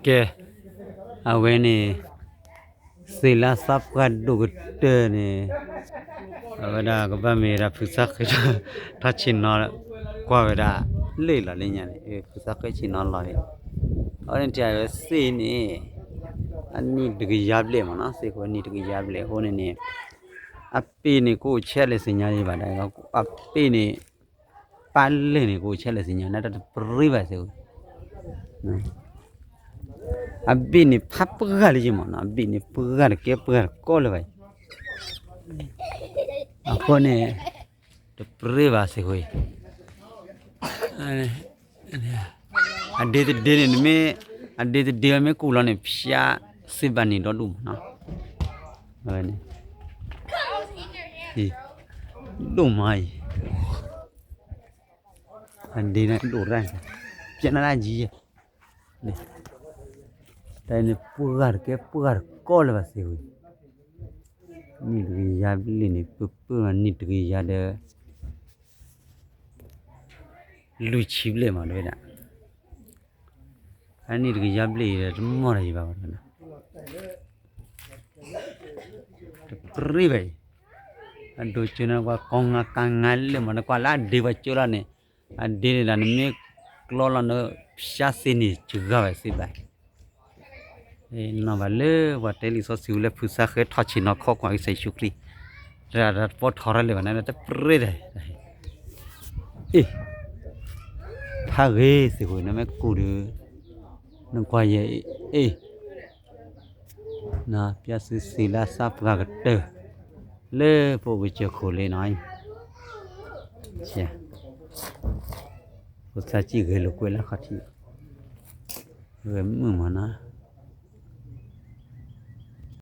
ကဲ, အဝဲန့ၣ် စ့လၢသးပှၢ်ဒိၣ်ကတၢၢ်န့ၣ် အဝဲဒၣ်ကဘၣ်မ့ၢ်ဝဲဒၣ်ဖုသၣ်ဃဲ ထီၣ်ဆ့ၣ်နီၤ ကွၢ်ဝဲဒၣ်လၢလီၤလၢညါန့ၣ် ဖုသၣ်ဃဲဆ့ၣ်နီၤလီၤအံၤ, အဝဲန့ၣ်တဲဝဲစ့န့ၣ် အနံၣ်တကယၤဘျဲၣ်မးနီၤ, စ့ဃိနံၣ်တကယၤဘျဲၣ်အဃိန့ၣ်န့ၣ် အပ့ၢ်န့ၣ်ကအိၣ်ဆဲးလဲၣ်သ့ၣ်ညါယံၤဘၣ်ဒၣ်, အပ့ၢ်န့ၣ် ပၢ်လဲၢ်န့ၣ် ကအိၣ်ဆဲးလဲၣ်သ့ၣ်ညါ နတတပြ့ဘၣ်စ့ၢ်ကီး, အဘ့ၣ်န့ၣ်ဖးပှၢ်လၢယံၤမးနီၤ, အဘ့ၣ်န့ၣ်ပှၢ်တကဲပှၢ်တကီလၢၤဘၣ်အံၤ, အဃိန့ၣ် တပြ့ဘၣ်စ့ၢ်ကီးအံၤ အဒ့တဒ့န့ၣ် နမ့ၢ် အဒ့တဒ့မ့ၢ်ကူၣ်လီၤန့ၣ် ဖျါစ့ဘၣ်န့ၣ်ဒီဒူၣ်မးနီၤ, ဒိၣ်မးအံၤ, အဒ့န့ၣ်ဒိၣ်ရၣ်, ပျဲနၢ်ရၣ်ယံၤ, တၢ်အံၤန့ၣ်ပှၢ်တကဲပှၢ်တကီလၢၤဘၣ်စ့ၢ်ကီးအံၤ, နံၣ်တကယၤဘျဲၣ်န့ၣ် ပပၢၢ်နံၣ်တကယၤဒီး လွံၢ်ဆံဘျဲၣ်မးတဝဲဒၣ်, အနံၣ်တကယၤဘျဲၣ်အံၤဒီး တမီၢ်တၢ်ယံၤဘၣ်ဝဲဒၣ်, တပြ့ဘၣ်အံၤ, အဒိကၠိန့ၣ်ကွၢ်ကီငါကါငါလၢမး နကွၢ်လၢအဒ့ပှၤကၠိလီၤန့ၣ်, အဒ့န့ၣ်ဒီး နမ့ၢ်ကျီလီၤန့ၣ် ဖျါစ့န့ၣ်စှၤဝဲစ့ဘၣ် နီၢ်ဘၣ်လၢပှၤတဲလံာ်စီဆှံဝဲလၢဖုသၣ်ဃဲထီၣ်ဆ့ၣ်နီၤခီကွၢ်ကစၢ်ယ့ၣ်ၡူးခရံာ်, တၢ်တပီထီရၢလၢၤဘၣ်န့ၣ် တပြ့တၢ်, အ့ၣ်, ဖးဂ့ၤစ့ၢ်ကီး နမ့ၢ်ကူၣ်ဒီး နကွၢ်ယဲအ့ၣ်, ပျဲစုစ့လၢသးပှၢ်ကတၢၢ် လၢပအိၣ်ကစၢၢ်ခိၣ်လံနီၤ, ဖိသၣ်စံၣ်ဂဲၤလိာ်ကွဲလၢခီၣ်ထံး, ဂဲၤမုာ်မးနီၤ